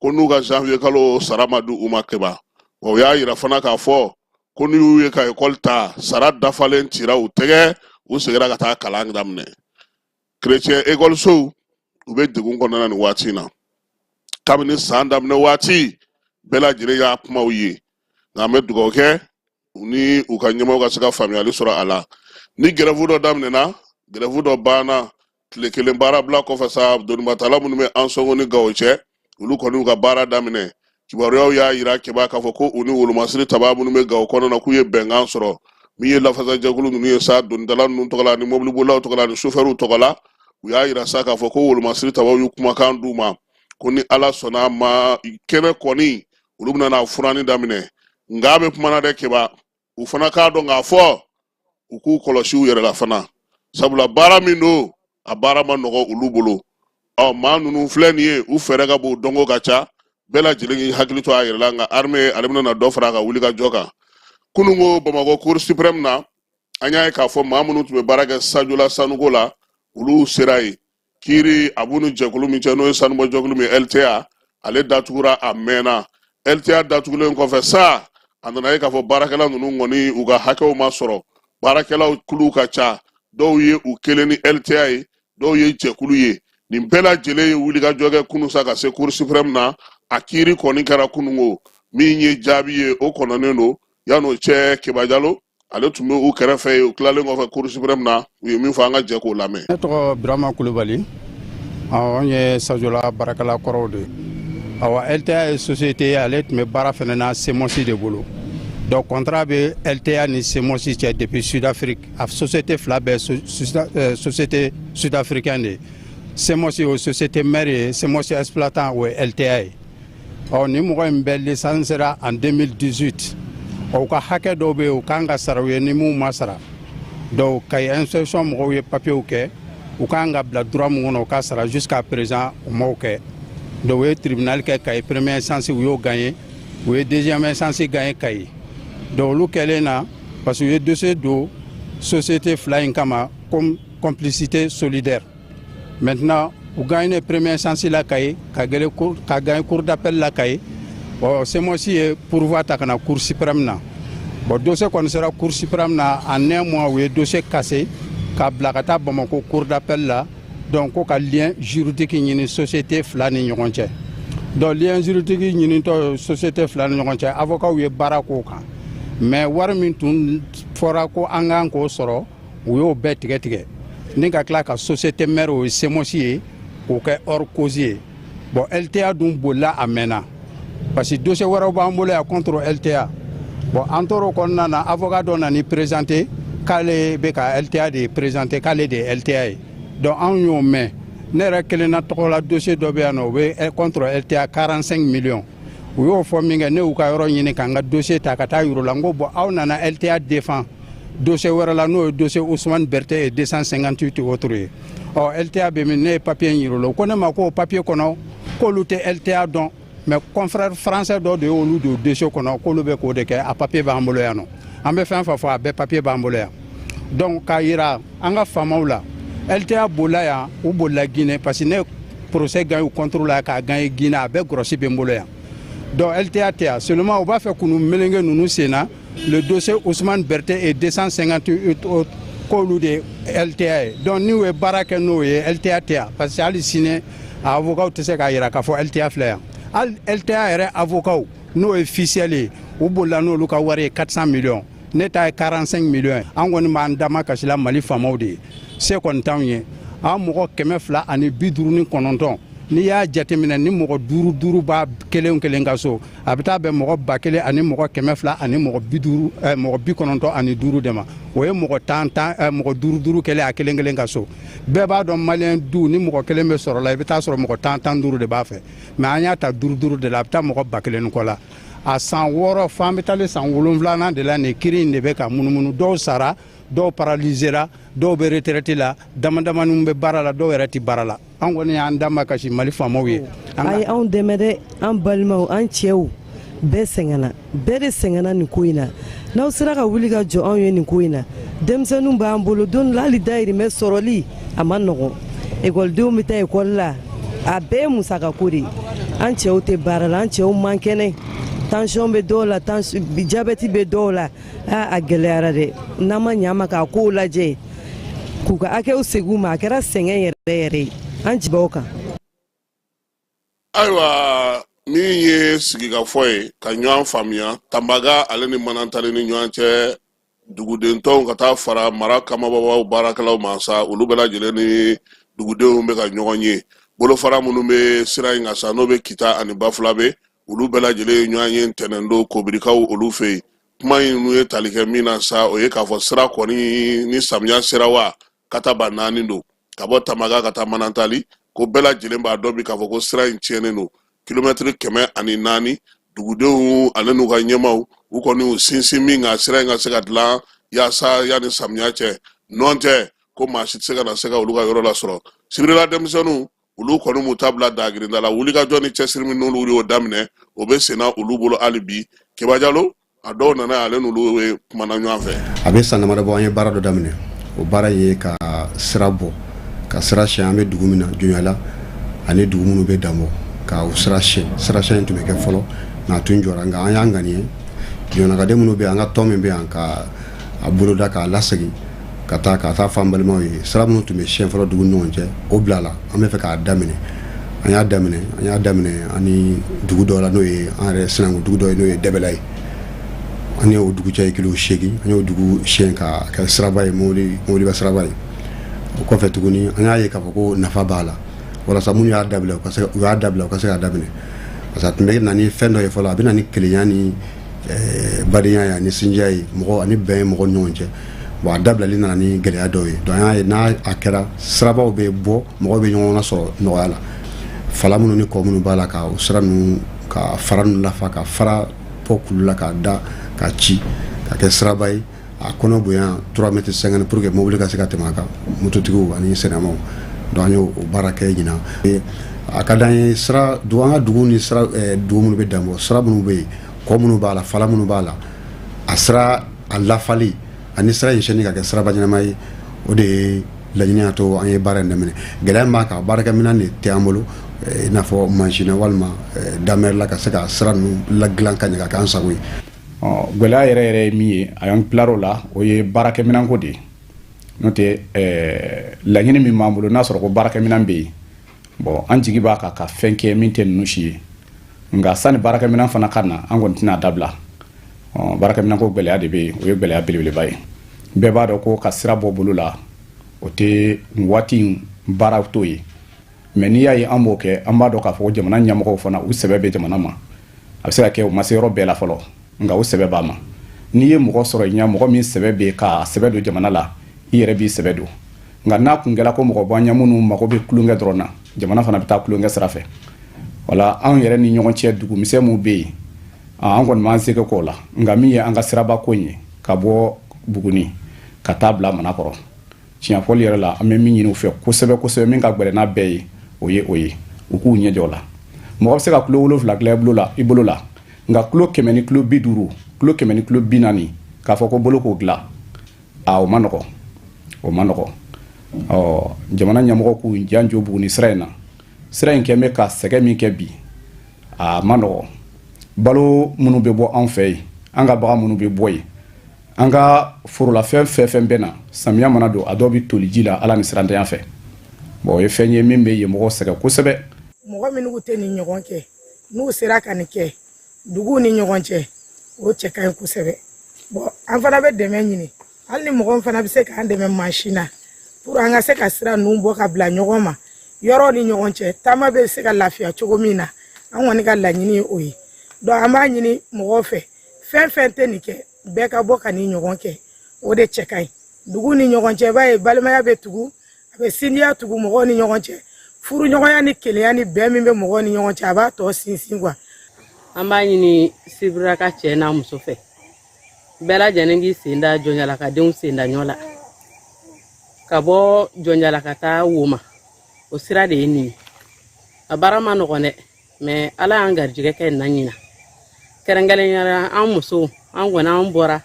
ko n'u ka janvier kalo sara ma di u ma. Keba, wa u y'a yira fana k'a fɔ ko n'u y'u ye ka ekɔli ta, sara dafalen cira u tɛgɛ, u seginna ka taa kalan daminɛ. Kerecɛn ekɔlisow, u bɛ degun kɔnɔna na nin waati in na. Kabini san daminɛ waati, bɛɛ lajɛlen y'a kumaw ye, nka an bɛ dugawu kɛ u ni u ka ɲɛmɔgɔw ka se ka faamuyali sɔrɔ a la. Ni gɛrɛfu dɔ daminɛna, gɛrɛfu dɔ banna, tile kelen baarabila kɔfɛ sa, donibatala minnu bɛ Ansɔngo ni Gawo cɛ, olu kɔni y'u ka baara daminɛ. Kibaruyaw y'a yira, Keba, k'a fɔ ko u ni wolomasiri taba minnu bɛ Gawo kɔnɔna na, k'u ye bɛnkan sɔrɔ. Min ye lafasajɛkulu ninnu ye sa, donitala ninnu tɔgɔ la, ni mobilibolilaw tɔgɔ la, ni sofɛriw tɔgɔ la, u y'a yira sa k'a fɔ ko wolomasiri tabaw y'u kumakan d'u ma ko ni Ala sɔnna a ma, kɛnɛ kɔni, olu bɛna na furanni daminɛ. Nka a bɛ kuma na dɛ, Keba, u fana k'a dɔn k'a fɔ u k'u kɔlɔsi u yɛrɛ la fana, sabula baara min don, a baara ma nɔgɔ olu bolo. Ɔ, maa ninnu filɛ nin ye, u fɛɛrɛ ka bon, dɔnko ka ca. Bɛɛ lajɛlen k'i hakili to a yɛrɛ la. Nka armée, ale bɛna na dɔ fara a ka wulikajɔ kan. Kununko, Bamakɔ Cour suprême na, an y'a ye k'a fɔ maa minnu tun bɛ baara kɛ Sajola sanuko la, olu sera yen. Kiiri a b'u ni jɛkulu min cɛ, n'o ye sanubɔjɛkulu min LTA, ale datugura a mɛnna. LTA datugulen kɔfɛ sa, a nana ye k'a fɔ baarakɛla ninnu kɔni, u ka hakɛw ma sɔrɔ. Baarakɛlaw kulu ka ca, dɔw ye u kelen ni LTA ye, dɔw ye jɛkulu ye. Nin bɛɛ lajɛlen ye wulikajɔ kɛ kunun sa ka se Cour suprême na. A kiiri kɔni kɛra kununko. Min ye jaabi ye, o kɔnɔnen don. Yan'o cɛ, Keba Jalo, ale tun bɛ u kɛrɛfɛ yen. U tilalen kɔfɛ Cour suprême na, u ye min fɔ, an ka jɛ k'o lamɛn. Ne tɔgɔ Birama Kulubali. Anw ye Sajola baarakɛla kɔrɔw de ye. Awa, LTA ye société ye, ale tun bɛ baara fana na CMOS de bolo. Donc contrat bɛ LTA ni CMOS cɛ depuis Sud-Afrique. A société fila bɛɛ société sud-africaine de ye. CMOS o société mère ye, CMOS exploitant o ye LTA ye. Ɔ, nin mɔgɔ in bɛɛ licenciera en 2018. Ɔ, u ka hakɛ dɔw bɛ yen, u kan ka sara u ye, ni mun ma sara. Donc Kayi inspection mɔgɔw ye papiyew kɛ, u kan ka bila droit mun kɔnɔ, u ka sara. Jusqu'à présent, u m'o kɛ. Donc u ye tribunal kɛ Kayi première instance, u y'o gagné. U ye deuxième instance gagné Kayi. Donc olu kɛlen na, parce que u ye dossier don société fila in kama comme complicité solidaire. Maintenant, u gagné première instance la Kayi, ka gagné cour d'appel la Kayi. Ɔ, CMOS ye pourvoi ta ka na Cour suprême na. Bon, dossier kɔni sera Cour suprême na, en un mois u ye dossier cassé k'a bila ka taa Bamako cour d'appel la. Donc ko ka lien juridique ɲini société fila ni ɲɔgɔn cɛ. Donc lien juridique ɲinitɔ société fila ni ɲɔgɔn cɛ, avocat ye baara k'o kan, mais wari min tun fɔra ko an kan k'o sɔrɔ, u y'o bɛɛ tigɛ tigɛ ni ka tila ka société mère, o ye CMOS ye, k'o kɛ hors cause ye. Bon, LTA dun bolila a mɛnna, parce que dossier wɛrɛw b'an bolo yan contre LTA. Bon, an tor'o kɔnɔna na, avocat dɔ nana présenté k'ale bɛ ka LTA de présenté, k'ale de ye LTA ye. Donc anw y'o mɛn. Ne yɛrɛ kelen na tɔgɔ la, dossier dɔ bɛ yan nɔ, o bɛ contre LTA, 45 millions. U y'o fɔ min kɛ, ne y'u ka yɔrɔ ɲini ka n ka dossier ta ka taa yir'u la. N ko bon, aw nana LTA défend dossier wɛrɛ la, n'o ye dossier Ousmane Berté et 258 autres ye. Ɔ, LTA bɛ min? Ne ye papier in yir'u la. U ko ne ma k'o papier kɔnɔ, k'olu tɛ LTA dɔn, mais confrère français dɔ de y'olu don dossier kɔnɔ, k'olu bɛ k'o de kɛ. A papier b'an bolo yan nɔ, an bɛ fɛn fɛn fɔ, a bɛɛ papier b'an bolo yan. Donc k'a yira an ka faamaw la, LTA bolila yan, u bolila Guinée, parce que ne procès gagné u contre la k'a gagné Guinée, a bɛɛ gɔrɔsi bɛ n bolo yan. Donc LTA tɛ yan, seulement u b'a fɛ k'u melenge ninnu sen na, le dossier Ousmane Berté et 258 autres, k'olu de ye LTA ye. Donc n'u ye baara kɛ n'o ye, LTA tɛ yan, parce que hali sini a avocat tɛ se k'a yira k'a fɔ LTA filɛ yan. Hali LTA yɛrɛ avocat, n'o ye officiel ye, u bolila n'olu ka wari ye, 400 millions. Ne ta ye 45 millions ye. An kɔni b'an dama kasi la Mali faamaw de ye, se kɔni t'anw ye. An mɔgɔ 259, n'i y'a jateminɛ ni mɔgɔ duuru duuru b'a kelen kelen ka so, a bɛ taa bɛn mɔgɔ 1250 ani mɔgɔ 50, mɔgɔ 95 de ma. O ye mɔgɔ tan tan, mɔgɔ duuru duuru kelen a kelen kelen ka so. Bɛɛ b'a dɔn, maliyɛn du ni mɔgɔ kelen bɛ sɔrɔ la, i bɛ taa sɔrɔ mɔgɔ tan tan duuru de b'a fɛ. Mais an y'a ta duuru duuru de la, a bɛ taa mɔgɔ 1000 ni kɔ la. A san 6 fo an bɛ taalen san 7nan de la, nin kiiri in de bɛ ka munumunu. Dɔw sara, dɔw paralysera, dɔw bɛ retraite la, dama damaniw bɛ baara la, dɔw yɛrɛ tɛ baara la. An kɔni y'an da ma kasi Mali faamaw ye. A ye anw dɛmɛ dɛ. An balimaw, an cɛw bɛɛ sɛgɛnna, bɛɛ de sɛgɛnna nin ko in na. N'aw sera ka wuli ka jɔ anw ye nin ko in na, denmisɛnninw b'an bolo, don la hali dayirimɛ sɔrɔli a ma nɔgɔn. Ekɔlidenw bɛ taa ekɔli la, a bɛɛ ye musakako de ye. An cɛw tɛ baara la, an cɛw man kɛnɛ, tension bɛ dɔw la, diabète bɛ dɔw la. A gɛlɛyara dɛ. N'an ma ɲɛ ma k'a kow lajɛ k'u ka hakɛw segin u ma, a kɛra sɛgɛn yɛrɛ yɛrɛ ye an jibaw kan. Ayiwa, min ye sigikafɔ ye ka ɲɔgɔn faamuya Tanbaga ale ni Manantali ni ɲɔgɔn cɛ, duguden tɔnw ka taa fara mara kamababaw baarakɛlaw ma sa, olu bɛɛ lajɛlen ni dugudenw bɛ ka ɲɔgɔn ye. Bolofara minnu bɛ sira in kan sa, n'o bɛ Kita ani Bafulabe, olu bɛɛ lajɛlen ye ɲɔgɔn ye ntɛnɛndon Kobirikaw olu fɛ yen. Kuma in n'u ye tali kɛ min na sa, o ye k'a fɔ sira kɔni, ni samiya sera wa kataba naani don ka bɔ Tamaga ka taa Manantali, ko bɛɛ lajɛlen b'a dɔn bi k'a fɔ ko sira in tiɲɛnen don, kilomɛtiri 104. Dugudenw ale n'u ka ɲɛmaw, u kɔni u sinsin min kan, sira in ka se ka dilan. Yaasa yanni samiya cɛ nɔn tɛ ko maa si tɛ se ka na se ka olu ka yɔrɔ lasɔrɔ. Sibirila denmisɛnninw, olu kɔni m'u ta bila dagirinda la. Wulikajɔ ni cɛsiri min n'olu y'o daminɛ, o bɛ senna olu bolo hali bi. Keba Jalo, a dɔw nana, ale n'olu ye kumana ɲɔgɔn fɛ. A bɛ san damadɔ bɔ, an ye baara dɔ daminɛ. O baara ye ka sira bɔ, ka sira siyɛn. An bɛ dugu min na, Jɔnjala, ani dugu minnu bɛ danbɔ, ka o sira siyɛn. Sira siyɛn in tun bɛ kɛ fɔlɔ, nka a tun jɔra. Nka an y'an ŋaniye, jɔnjɔnakaden minnu bɛ yan, an ka tɔn min bɛ yan, ka a boloda k'a lasegin ka taa fɔ an balimaw ye. Sira minnu tun bɛ siyɛn fɔlɔ dugu ni ɲɔgɔn cɛ, o bilala. An bɛ fɛ k'a daminɛ. An y'a daminɛ ani dugu dɔ la, n'o ye an yɛrɛ sinankun dugu dɔ ye, n'o ye Dɛbɛla ye. An ye o dugu cɛ ye kilo 8. An y'o dugu siyɛn ka kɛ siraba ye, mobili mobiliba siraba ye. O kɔfɛ tuguni, an y'a ye k'a fɔ ko nafa b'a la, walasa minnu y'a dabila, u y'a dabila, u ka se k'a daminɛ, parce que a tun bɛ na ni fɛn dɔ ye fɔlɔ. A bɛ na ni kelenya ni badenya ye, ani sinjiya ye mɔgɔ, ani bɛn ye mɔgɔ ni ɲɔgɔn cɛ. Bon, a dabilali nana ni gɛlɛya dɔw ye. Donc an y'a ye, n'a a kɛra, sirabaw bɛ bɔ, mɔgɔw bɛ ɲɔgɔn sɔrɔ nɔgɔya la. Fala minnu ni kɔ minnu b'a la, ka o sira ninnu, ka fara ninnu lafa, ka fara bɔ kulu la, k'a da ka ci ka kɛ siraba ye, a kɔnɔ bonya 3 mètres 50, pour que mobili ka se ka tɛmɛ a kan, mototigiw ani sennamaw. Donc an y'o baara kɛ ɲinan. A ka d'an ye, sira dugu, an ka dugu ni sira, dugu minnu bɛ danbɔ, sira minnu bɛ yen, kɔ minnu b'a la, fala minnu b'a la, a sira a lafali ani sira in siyɛnni ka kɛ siraba ɲɛnama ye, o de ye laɲini y'a to an ye baara in daminɛ. Gɛlɛya min b'a kan, baarakɛminɛn de tɛ an bolo, i n'a fɔ mansin walima damɛri la, ka se ka sira ninnu ladilan ka ɲɛ ka k'an sago ye. Gɛlɛya yɛrɛ yɛrɛ ye min ye, a y'an tilar'o la, o ye baarakɛminɛnko de ye. N'o tɛ, laɲini min b'an bolo, n'a sɔrɔ ko baarakɛminɛn bɛ yen, bon, an jigi b'a kan ka fɛn kɛ min tɛ ninnu si ye. Nka sani baarakɛminɛn fana ka na, an kɔni tɛna dabila. Baarakɛminɛnko gɛlɛya de bɛ yen, o ye gɛlɛya belebeleba ye. Bɛɛ b'a dɔn ko ka sira bɔ bolo la, o tɛ waati in baara t'o ye. Mais n'i y'a ye an b'o kɛ, an b'a dɔn k'a fɔ ko jamana ɲɛmɔgɔw fana, u sɛbɛ bɛ jamana ma. A bɛ se ka kɛ u ma se yɔrɔ bɛɛ la fɔlɔ, nka u sɛbɛ b'a ma. N'i ye mɔgɔ sɔrɔ i ɲɛ, mɔgɔ min sɛbɛ bɛ ka sɛbɛ don jamana la, i yɛrɛ b'i sɛbɛ don. Nka n'a kun kɛra ko mɔgɔ b'an ɲɛ minnu mago bɛ tulonkɛ dɔrɔn na, jamana fana bɛ taa tulonkɛ sira fɛ. Wala anw yɛrɛ ni ɲɔgɔn cɛ, dugumisɛn minnu bɛ yen, an kɔni m'an se k'o la. Nka min ye an ka siraba ko in ye, ka bɔ Buguni ka taa bila Manakɔrɔ, tiɲɛ fɔli yɛrɛ la, an bɛ min ɲini u fɛ kosɛbɛ kosɛbɛ, min ka gɛlɛn n'a bɛɛ ye, o ye o ye u k'u ɲɛ jɔ o la. Mɔgɔ bɛ se ka kilo 7 dilan i bolo la, nka kilo 100 ni kilo 50, kilo 100 ni kilo 40, k'a fɔ ko bolo k'o dilan, a o ma nɔgɔ, o ma nɔgɔ. Ɔ jamana ɲɛmɔgɔ k'u janjo Buguni sira in na. Sira in kɛn bɛ ka sɛgɛn min kɛ bi, a ma nɔgɔ. Balo minnu bɛ bɔ anw fɛ yen, an ka bagan minnu bɛ bɔ yen, an ka forolafɛn fɛn fɛn bɛ na, samiya mana don, a dɔw bɛ toli ji la Ala ni sirantanya fɛ. Bon, o ye fɛn ye min bɛ yen mɔgɔw sɛgɛn kosɛbɛ. Mɔgɔ minnu tɛ nin ɲɔgɔn kɛ, n'u sera ka nin kɛ duguw ni ɲɔgɔn cɛ, o cɛ ka ɲi kosɛbɛ. Bon, an fana bɛ dɛmɛ ɲini, hali ni mɔgɔ fana bɛ se k'an dɛmɛ mansin na, pour an ka se ka sira ninnu bɔ ka bila ɲɔgɔn ma yɔrɔw ni ɲɔgɔn cɛ, taama bɛ se ka lafiya cogo min na. An kɔni ka laɲini ye o ye. Donc an b'a ɲini mɔgɔw fɛ, fɛn fɛn tɛ nin kɛ, bɛɛ ka bɔ ka nin ɲɔgɔn kɛ, o de cɛ ka ɲi dugu ni ɲɔgɔn cɛ. I b'a ye, balimaya bɛ tugu, a bɛ sindiya tugu mɔgɔw ni ɲɔgɔn cɛ, furuɲɔgɔnya ni kelenya ni bɛn min bɛ mɔgɔw ni ɲɔgɔn cɛ, a b'a tɔ sinsin quoi. An b'a ɲini Sibira ka cɛ n'a muso fɛ, bɛɛ lajɛlen k'i sen da Jɔnjala ka denw sen da ɲɔ la, ka bɔ Jɔnjala ka taa Woma. O sira de ye nin ye. A baara ma nɔgɔn dɛ, mais Ala y'an garijɛgɛ kɛ nin na ɲina. Kɛrɛnkɛrɛnnenya la, an musow, an kɔni an bɔra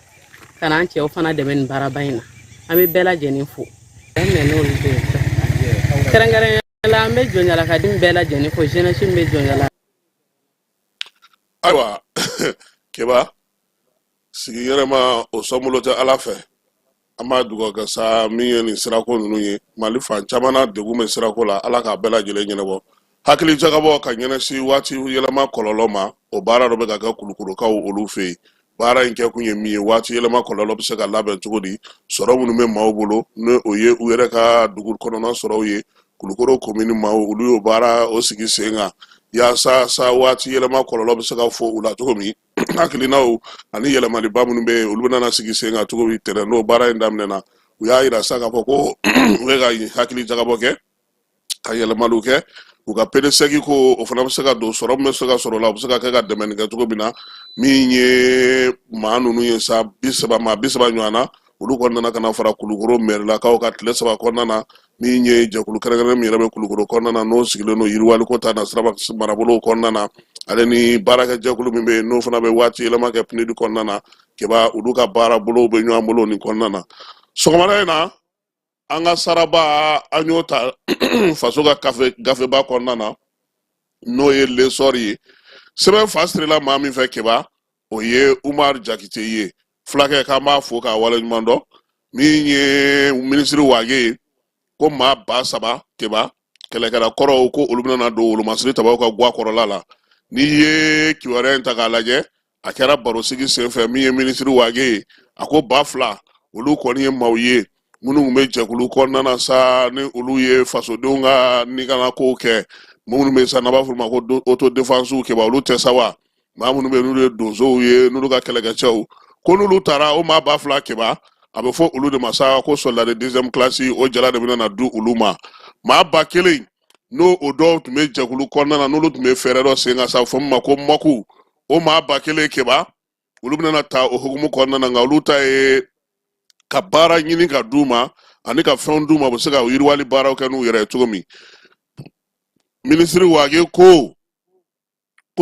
ka na an cɛw fana dɛmɛ nin baaraba in na. An bɛ bɛɛ lajɛlen fo mɛ n'olu bɛ yen. Kɛrɛnkɛrɛnnenya la, an bɛ Jɔnjala ka den bɛɛ lajɛlen fo, jeunesse min bɛ Jɔnjala. Ayiwa Keba, sigi yɛrɛma o sɔnbolo tɛ Ala fɛ. An b'a dugawu kɛ sa, min ye nin sirako ninnu ye, Mali fan caman na, degun bɛ sirako la, Ala k'a bɛɛ lajɛlen ɲɛnabɔ. Hakili jagabɔ ka ɲɛnasi waati yɛlɛma kɔlɔlɔ ma, o baara dɔ bɛ ka kɛ Kulukorokaw olu fɛ yen. Baara in kɛ kun ye min ye, waati yɛlɛma kɔlɔlɔ bɛ se ka labɛn cogo di, sɔrɔ minnu bɛ maaw bolo, ni o ye u yɛrɛ ka dugu kɔnɔna sɔrɔw ye. Kulukoro komini maaw, olu y'o baara o sigi sen kan, yaasa sa waati yɛlɛma kɔlɔlɔ bɛ se ka fɔ u la cogo min, hakilinaw ani yɛlɛmaliba minnu bɛ yen, olu bɛna sigi sen kan cogo min. Tɛnɛn n'o baara in daminɛna, u y'a yira sa k'a fɔ ko u bɛ ka hakili jagabɔ kɛ ka yɛlɛmaliw kɛ u ka PDSEC ko, o fana bɛ se ka don sɔrɔ min bɛ se ka sɔrɔ o la, o bɛ se ka kɛ ka dɛmɛni kɛ cogo min na. Min ye maa ninnu ye sa, 30, maa 30 ɲɔgɔn na, Olu kɔni nana ka na fara Kulukoro mɛrilakaw ka tile 3 kɔnɔna na. Min ye jɛkulu kɛrɛnkɛrɛnnen min yɛrɛ bɛ Kulukoro kɔnɔna na, n'o sigilen don yiriwaliko ta nasira marabolow kɔnɔna na, ale ni baarakɛjɛkulu min bɛ yen, n'o fana bɛ waati yɛlɛma kɛ PNUD kɔnɔna na, Keba, olu ka baara bolow bɛ ɲɔgɔn bolo nin kɔnɔna na. Sɔgɔmada in na, an ka saraba, an y'o ta faso ka kafe gafeba kɔnɔna na, n'o ye L'Essor ye. Sɛbɛn fa sirila maa min fɛ, Keba, o ye Umar Jakite ye. Fulakɛ, k'an b'a fo k'a waleɲuman dɔn. Min ye minisiri Wage ye, ko maa 3000, Keba, kɛlɛkɛla kɔrɔw, ko olu bɛna don wolomasiri tabaw ka gwa kɔrɔla la. N'i ye kibaruya in ta k'a lajɛ, a kɛra barosigi senfɛ. Min ye minisiri Wage ye, a ko 2000, olu kɔni ye maaw ye minnu tun bɛ jɛkulu kɔnɔna na sa, ni olu ye fasodenw ka nikanakow kɛ, minnu bɛ sa n'an b'a fɔ olu ma ko autodéfense, Keba, olu tɛ sa wa? Maa minnu bɛ yen, n'olu ye donsow ye, n'olu ka kɛlɛkɛcɛw, ko n'olu taara, o maa 2000, Keba, a bɛ fɔ olu de ma sa ko soldat de deuxième classe. O jala de bɛna na di olu ma. Maa 1000, n'o o dɔw tun bɛ jɛkulu kɔnɔna na, n'olu tun bɛ fɛɛrɛ dɔ sen kan sa, fɔ min ma ko MOC, o maa 1000, Keba, olu bɛna ta o hukumu kɔnɔna na. Nka olu ta ye ka baara ɲini ka d'u ma ani ka fɛnw d'u ma, u bɛ se ka yiriwali baaraw kɛ n'u yɛrɛ ye cogo min. Minisiri Wage ko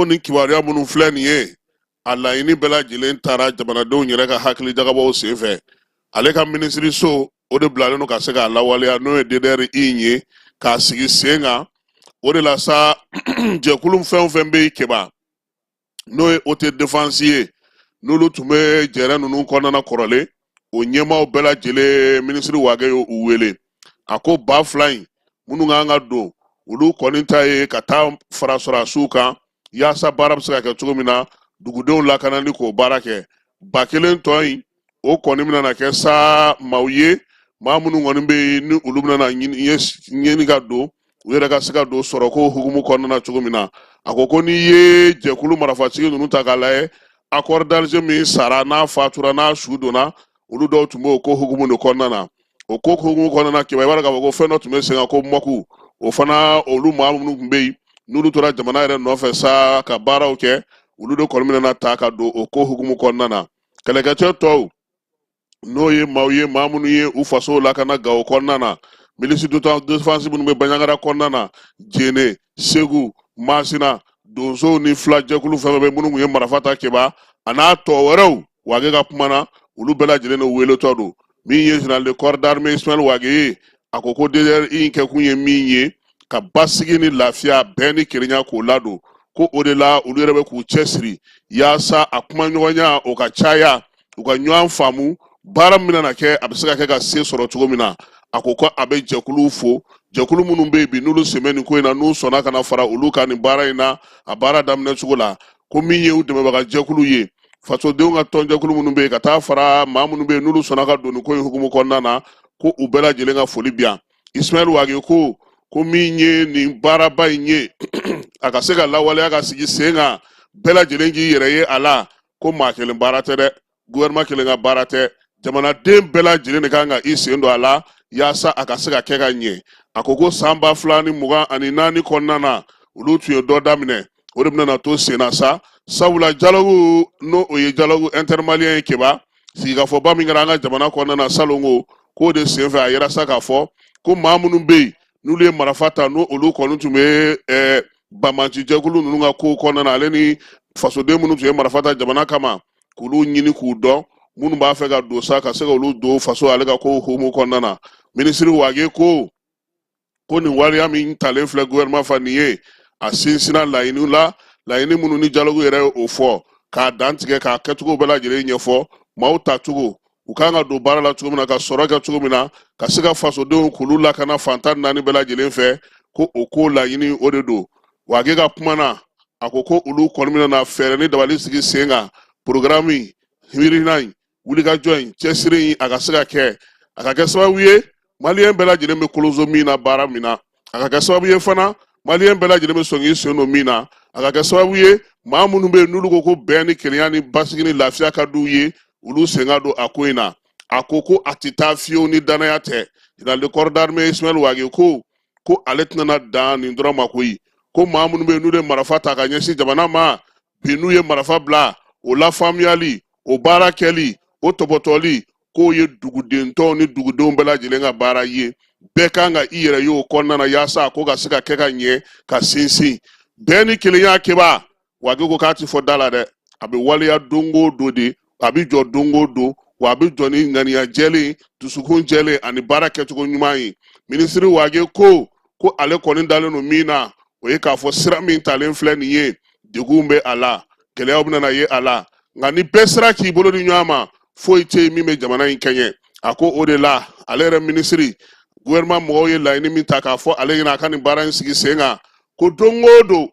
nin kibaruya minnu filɛ nin ye, a laɲini bɛɛ lajɛlen taara jamanadenw yɛrɛ ka hakili jagabɔw senfɛ. Ale ka minisiriso, o de bilalen don ka se k'a lawaleya, n'o ye DDR in ye, k'a sigi sen kan. O de la sa, jɛkulu fɛn o fɛn bɛ yen, Keba, n'o ye autodéfense ye, n'olu tun bɛ jɛrɛ ninnu kɔnɔna kɔrɔlen, o ɲɛmaaw bɛɛ lajɛlen, minisiri Wage ye u wele. A ko 2000 in minnu kan ka don, olu kɔni ta ye ka taa fara sɔrɔdasiw kan, yaasa baara bɛ se ka kɛ cogo min na, dugudenw lakanali, k'o baara kɛ. 1000 tɔ in, o kɔni bɛna kɛ sa maaw ye, maa minnu kɔni bɛ yen, ni olu bɛna ɲini ka don u yɛrɛ ka se ka don sɔrɔko hukumu kɔnɔna na cogo min na. A ko n'i ye jɛkulu marifatigi ninnu ta k'a lajɛ, accord d'Alger min sara, n'a fatura, n'a su donna, olu dɔw tun b'o ko hukumu de kɔnɔna na. O ko hukumu kɔnɔna na, Keba, i b'a dɔn k'a fɔ ko fɛn dɔ tun bɛ sen kan ko MOC. O fana, olu maa minnu tun bɛ yen, n'olu tora jamana yɛrɛ nɔfɛ sa ka baaraw kɛ, olu de kɔni bɛna ta ka don o ko hukumu kɔnɔna na. Kɛlɛkɛcɛ tɔw, n'o ye maaw ye, maa minnu ye u faso lakana Gawo kɔnɔna na, milice d'autodéfense minnu bɛ Banjagara kɔnɔna na, Jene, Segu, Masina, donsow ni filajɛkulu fɛn fɛn bɛ, minnu tun ye marifa ta, Keba, a n'a tɔ wɛrɛw, Wage ka kuma na, olu bɛɛ lajɛlen de weletɔ don. Min ye général de corps d'armée Ismaël Wage ye, a ko DDR in kɛkun ye min ye, ka basigi ni lafiya, bɛn ni kelenya, k'o ladon. Ko o de la, olu yɛrɛ bɛ k'u cɛsiri yaasa a kumaɲɔgɔnya o ka caya, u ka ɲɔgɔn faamu, baara min bɛna kɛ, a bɛ se ka kɛ ka se sɔrɔ cogo min na. A ko a bɛ jɛkuluw fo, jɛkulu minnu bɛ yen bi, n'olu sen bɛ nin ko in na, n'u sɔnna ka na fara olu kan nin baara in na, a baara daminɛ cogo la. Ko min ye u dɛmɛbaga jɛkulu ye, fasodenw ka tɔnjɛkulu minnu bɛ yen, ka taa fara maa minnu bɛ yen, n'olu sɔnna ka don nin ko in hukumu kɔnɔna na, ko u bɛɛ lajɛlen ka foli bi yan. Ismaël Wage ko min ye nin baaraba in ye, a ka se ka lawaleya ka sigi sen kan, bɛɛ lajɛlen k'i yɛrɛ ye a la, ko maa kelen baara tɛ dɛ, gouvernement kelen ka baara tɛ, jamanaden bɛɛ lajɛlen de kan ka i sen don a la yaasa a ka se ka kɛ ka ɲɛ. A ko san 2024 kɔnɔna na, olu tun ye dɔ daminɛ, o de bɛna to sen na sa, sabula dialogue, n'o o ye dialogue intermalien ye, Keba, sigikafɔba min kɛra an ka jamana kɔnɔna na salon, ko k'o de senfɛ, a yera sa k'a fɔ ko maa minnu bɛ yen, n'olu ye marifa ta, n'o olu kɔni tun bɛ banbaanci jɛkulu ninnu ka kow kɔnɔna na, ale ni fasoden minnu tun ye marifa ta jamana kama, k'olu ɲini k'u dɔn, minnu b'a fɛ ka don sa, ka se ka olu don faso ale ka kow hukumu kɔnɔna na. Minisiri Wage ko nin waleya min talen filɛ gouvernement fa nin ye, a sinsinna laɲiniw la, laɲini minnu ni dialogue yɛrɛ ye o fɔ k'a dantigɛ, k'a kɛcogo bɛɛ lajɛlen ɲɛfɔ, maaw tacogo, u kan ka don baara la cogo min na, ka sɔrɔ kɛ cogo min na, ka se ka fasodenw k'olu lakana fan 14 bɛɛ lajɛlen fɛ, ko o ko laɲini o de don. Wage ka kuma na, a ko olu kɔni bɛna na fɛɛrɛ ni dabali sigi sen kan, programme miirina in, wulikajɔ in, cɛsiri in, a ka se ka kɛ, a ka kɛ sababu ye maliyɛn bɛɛ lajɛlen bɛ kolonso min na baara min na, a ka kɛ sababu ye fana maliyɛn bɛɛ lajɛlen bɛ sɔn k'i sen don min na, a ka kɛ sababu ye maa minnu bɛ yen, n'olu ko bɛn ni kelenya ni basigi ni lafiya ka d'u ye, olu sen ka don a ko in na. A ko a tɛ taa fiyewu ni danaya tɛ. Général de corps d'armée Ismaël Wage ko ale tɛna dan nin dɔrɔn ma koyi, ko maa minnu bɛ yen, n'olu ye marifa ta ka ɲɛsin jamana ma bi, n'u ye marifa bila, o lafaamuyali, o baara kɛli, o tɔpɔtɔli. K'o ye duguden tɔw ni dugudenw bɛɛ lajɛlen ka baara ye. Bɛɛ kan ka i yɛrɛ ye o kɔnɔna na yaasa a ko ka se ka kɛ ka ɲɛ, ka sinsin bɛn ni kelenya. Keba Wage ko k'a ti fɔ da la dɛ, a bɛ waleya don o don de, a bɛ jɔ don o don, wa a bɛ jɔ ni ŋaniya jɛlen, dusukun jɛlen ani baara kɛcogo ɲuman ye. Minisiri Wage ko ale kɔni dalen don min na, o ye k'a fɔ sira min talen filɛ nin ye, degun bɛ a la, gɛlɛyaw bɛna ye a la, nka ni bɛɛ sera k'i bolo di ɲɔgɔn ma, foyi tɛ yen min bɛ jamana in kɛɲɛ. A ko o de la, ale yɛrɛ minisiri, gouvernement mɔgɔw ye laɲini min ta k'a fɔ ale ɲɛna a ka nin baara in sigi sen kan, ko don o don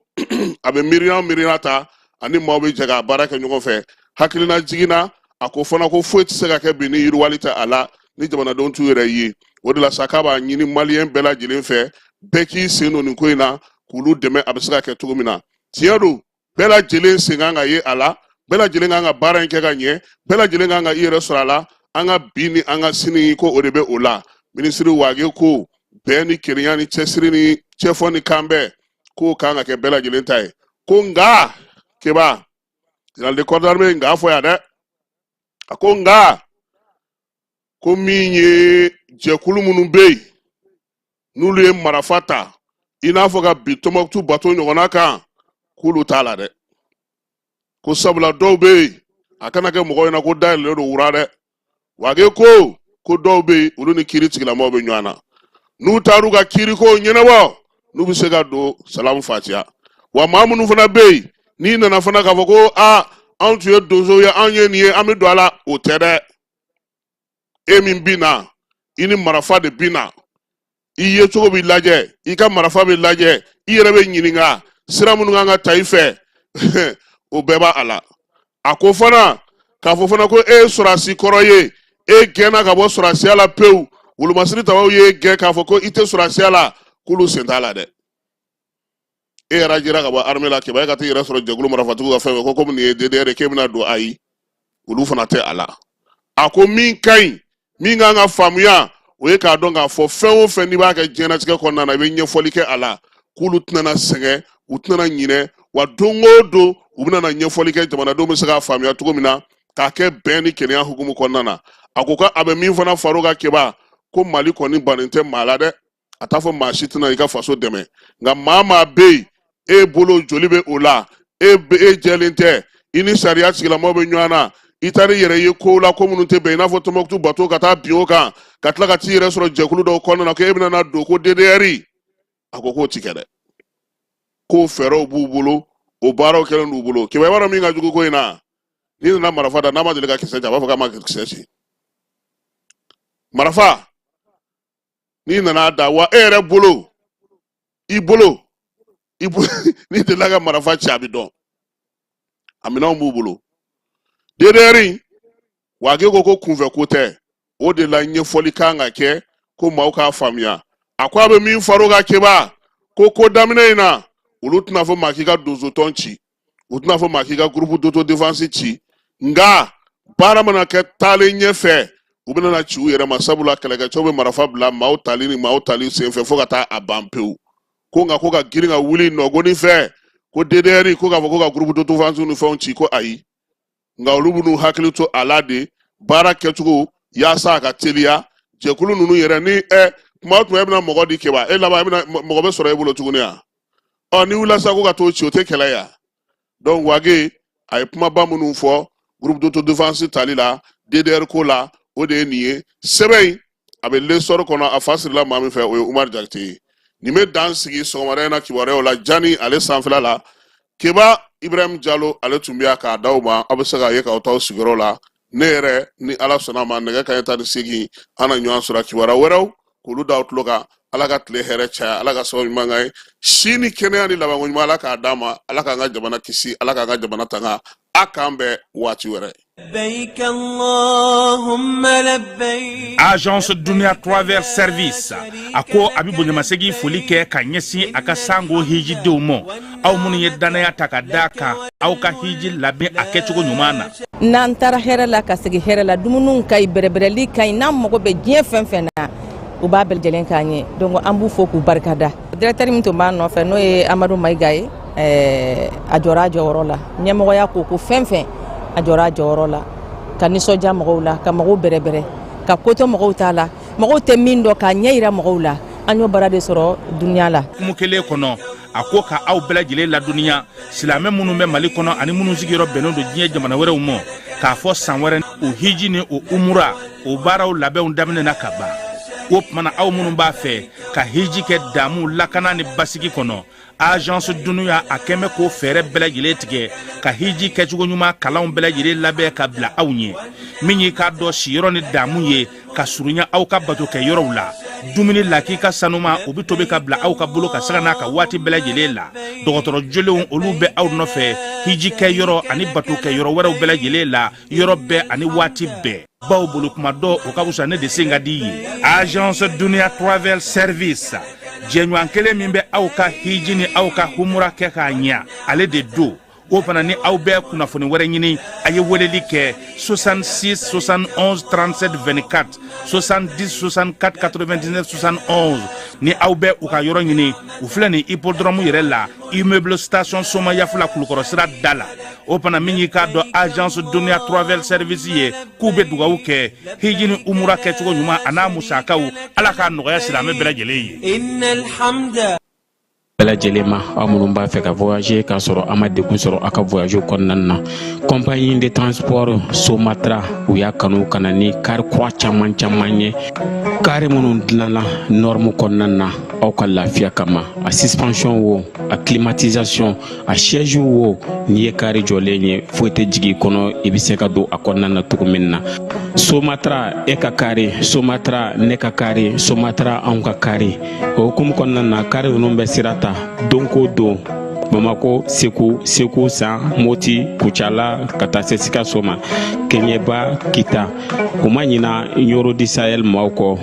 a bɛ miiriya o miiriya ta ani maaw bɛ jɛ k'a baara kɛ ɲɔgɔn fɛ. Hakilina jiginna, a ko fana ko foyi tɛ se ka kɛ bi ni yiriwali tɛ a la, ni jamanadenw t'u yɛrɛ ye. O de la sa, k'a b'a ɲini maliyɛn bɛɛ lajɛlen fɛ, bɛɛ k'i sen don nin ko in na k'olu dɛmɛ a bɛ se ka kɛ cogo min na. Tiɲɛ don, bɛɛ lajɛlen sen kan ka ye a la, bɛɛ lajɛlen kan ka baara in kɛ ka ɲɛ, bɛɛ lajɛlen kan ka i yɛrɛ sɔrɔ a la. An ka bi ni an ka sini ko o de bɛ o la. Minisiri Wage ko bɛn ni kelenya ni cɛsiri ni cɛfɔ ni kanbɛn, k'o kan ka kɛ bɛɛ lajɛlen ta ye. Ko nka Keba, général de corps d'armée, nka fɔ yan dɛ, a ko nka ko min ye jɛkulu minnu bɛ yen n'olu ye marafa ta, i n'a fɔ ka bin Tɔnbɔkutu bato ɲɔgɔnna kan, k'olu t'a la dɛ. Ko sabula dɔw bɛ yen, a kana kɛ mɔgɔw ɲɛna ko dayɛlɛlen don wura dɛ. Wage ko dɔw bɛ yen, olu ni kiiri tigilamɔgɔw bɛ ɲɔgɔn na, n'u taar'u ka kiiriko ɲɛnabɔ, n'u bɛ se ka don salamu fatiya. Wa maa minnu fana bɛ yen, n'i nana fana k'a fɔ ko aa, anw tun ye donsow ye, anw ye nin ye, an bɛ don a la, o tɛ dɛ. E min bi na, i ni marafa de bi na, i ye cogo b'i lajɛ, i ka marafa bɛ lajɛ, i yɛrɛ bɛ ɲininka sira minnu kan ka ta i fɛ, o bɛɛ b'a la. A ko fana k'a fɔ fana ko e ye sɔrɔdasi kɔrɔ ye, e gɛnna ka bɔ sɔrɔdasiya la pewu, wolomasiri tabaw ye gɛn k'a fɔ ko i tɛ sɔrɔdasiya la, k'olu sen t'a la dɛ. E yɛrɛ jira ka bɔ armée la, Keba, e ka t'i yɛrɛ sɔrɔ jɛkulu marafatigiw ka fɛn fɛ ko komi nin ye DDR ye, k'e bɛna don, ayi, olu fana tɛ a la. A ko min ka ɲi, min kan ka faamuya, o ye k'a dɔn k'a fɔ fɛn o fɛn n'i b'a kɛ diɲɛlatigɛ kɔnɔna na, i bɛ ɲɛfɔli kɛ a la. K'olu tɛna na sɛgɛn, u tɛna na ɲinɛ, wa don o don u bɛna na ɲɛfɔli kɛ jamanadenw bɛ se k'a faamuya cogo min na, k'a kɛ bɛn ni kelenya hukumu kɔnɔna na. A ko k'a bɛ min fana far'o kan, Keba, ko Mali kɔni bannen tɛ maa la dɛ. A t'a fɔ maa si tɛna i ka faso dɛmɛ, nka maa maa bɛ yen, e bolo joli bɛ o la, e e jɛlen tɛ, i ni sariya tigilamɔgɔw bɛ ɲɔgɔn na, i taara i yɛrɛ ye kow la, ko minnu tɛ bɛn, i n'a fɔ Tɔnbɔkutu bato ka taa bin o kan, ka tila ka t'i yɛrɛ sɔrɔ jɛkulu dɔw kɔnɔna na, ko e bɛna na don ko DDR, a ko k'o ti kɛ dɛ, k'o fɛɛrɛw b'u bolo, o baaraw kɛlen d'u bolo. Keba, i b'a dɔn min ka jugu ko in na, n'i nana marafa da, n'a ma deli ka kisɛ ci, a b'a fɔ k'a ma kisɛ ci. Marafa n'i nana da, wa e yɛrɛ bolo, i bolo, i bolo, n'i delila ka marafa ci, a bɛ dɔn, a minɛnw b'u bolo. DDR, Wage ko kunfɛ ko tɛ, o de la ɲɛfɔli kan ka kɛ ko maaw k'a faamuya. A ko a bɛ min far'o kan, Keba, ko daminɛ in na, olu tɛna fɔ maa k'i ka donsotɔn ci, u tɛna fɔ maa k'i ka groupe d'autodéfense ci, nka baara mana kɛ taalen ɲɛfɛ, u bɛna na ci u yɛrɛ ma, sabula kɛlɛkɛcɛw bɛ marafa bila maaw tali ni maaw tali senfɛ fo ka taa a ban pewu. Ko nka ko ka girin ka wuli nɔgɔni fɛ ko DDR, ko k'a fɔ ko ka groupe d'autodéfense ni fɛnw ci, ko ayi, nka olu b'u hakili to a la de, baara kɛcogo yaasa a ka teliya. Jɛkulu ninnu yɛrɛ ni ɛ kuma o tuma e bɛna mɔgɔ di, Keba, e laban e bɛna mɔgɔ bɛ sɔrɔ e bolo tuguni yan. Ɔ n'i wulila sisan ko ka t'o ci, o tɛ kɛlɛ ya. Donc Wage a ye kumaba minnu fɔ groupe d'autodéfense tali la, DDR ko la, o de ye nin ye. Sɛbɛn in a bɛ L'Essor kɔnɔ, a fa sirila maa min fɛ, o ye Umar Jakite ye. Nin bɛ dan sigi sɔgɔmada in na kibaruyaw la jani ale sanfɛla la. Keba Ibrahim Jalo, ale tun bɛ yan k'a d'aw ma. Aw bɛ se k'a ye k'aw t'aw sigiyɔrɔ la. Ne yɛrɛ ni Ala sɔnna a ma, nɛgɛ kanɲɛ 18, an na ɲɔgɔn sɔrɔ kibaruya wɛrɛw k'olu d'aw tulo kan. Ala ka tile hɛrɛ caya, Ala ka sababu ɲuman k'an ye, si ni kɛnɛya ni labanko ɲuman, Ala k'a d'an ma, Ala k'an ka jamana kisi, Ala k'an ka jamana tanga. A k'an bɛn waati wɛrɛ. Agence Dunia Travel Service a ko a bɛ bonyamasegin foli kɛ ka ɲɛsin a ka sango hijidenw ma, aw minnu ye dannaya ta ka da kan aw ka hiji labɛn a kɛcogo ɲuman na. N'an taara hɛrɛ la ka segin hɛrɛ la, dumuniw ka ɲi, bɛrɛbɛrɛli ka ɲi, n'an mago bɛ diɲɛ fɛn fɛn na, u b'a bɛɛ lajɛlen k'an ye. Donc an b'u fo k'u barikada. Directeur min tun b'an nɔfɛ, n'o ye Amadu Mayiga ye, a jɔra a jɔyɔrɔ la. Ɲɛmɔgɔya ko fɛn fɛn, a jɔra a jɔyɔrɔ la. Ka nisɔndiya mɔgɔw la, ka mɔgɔw bɛrɛbɛrɛ, ka kotɔ mɔgɔw t'a la, mɔgɔw tɛ min dɔn, k'a ɲɛ yira mɔgɔw la. An y'o baara de sɔrɔ dunuya la. Hukumu kelen kɔnɔ, a ko ka aw bɛɛ lajɛlen ladɔnniya, silamɛ minnu bɛ Mali kɔnɔ ani minnu sigiyɔrɔ bɛnnen don diɲɛ jamana wɛrɛw ma, k'a fɔ san wɛrɛ o hiji ni o umura o baaraw labɛnw daminɛna ka ban. O tuma na, aw minnu b'a fɛ ka hiji kɛ damu, lakana ni basigi kɔnɔ, Agence Dunuya a kɛn bɛ k'o fɛɛrɛ bɛɛ lajɛlen tigɛ ka hiji kɛcogo ɲuman kalanw bɛɛ lajɛlen labɛn ka bila aw ɲɛ. Min y'i k'a dɔn siyɔrɔ ni damu ye ka surunya aw ka bato kɛ yɔrɔw la, dumuni lakika sanuma, o bɛ tobi ka bila aw ka bolo ka sanga n'a ka waati bɛɛ lajɛlen la. Dɔgɔtɔrɔ jolenw, olu bɛ aw nɔfɛ hiji kɛ yɔrɔ ani bato kɛ yɔrɔ wɛrɛw bɛɛ lajɛlen la, yɔrɔ bɛɛ ani waati bɛɛ. Baw bolo kuma dɔ, o ka fisa ne de sen ka di ye. Agence Dunia Travel Service, jɛɲɔgɔn kelen min bɛ aw ka hiji ni aw ka humura kɛ k'a ɲa, ale de don. O fana ni aw bɛ kunnafoni wɛrɛ ɲini, a ye weleli kɛ 66 71 37 24, 70 64 99 71. Ni aw bɛ u ka yɔrɔ ɲini, u filɛ nin hippodrome yɛrɛ la, immeuble station Somayafula, Kulukɔrɔ sira da la. O fana, min y'i k'a dɔn Agence Dunia Travel Service ye, k'u bɛ dugawu kɛ hiji ni umura kɛcogo ɲuman a n'a musakaw, Ala k'a nɔgɔya silamɛ bɛɛ lajɛlen ye. Bɛɛ lajɛlen ma, aw minnu b'a fɛ ka voyager k'a sɔrɔ a ma degun sɔrɔ aw ka voyage kɔnɔna na, compagnie de transport Somatra, u y'a kanu ka na ni kari kura caman caman ye, kari minnu dilanna norme kɔnɔna na aw ka lafiya kama. A suspension wo, a climatisation, a siège wo, n'i ye kari jɔlen ye, foyi tɛ jigin i kɔnɔ, i bɛ se ka don a kɔnɔna na cogo min na. Somatra, e ka kari Somatra, ne ka kari Somatra, anw ka kari. O hukumu kɔnɔna na, kari ninnu bɛ sira ta don ko don Bamako, Segu, Segu San, Moti, Kucala, ka taa se Sikaso ma, Keɲeba, Kita. U ma ɲina Ɲoro du Sahel maaw kɔ.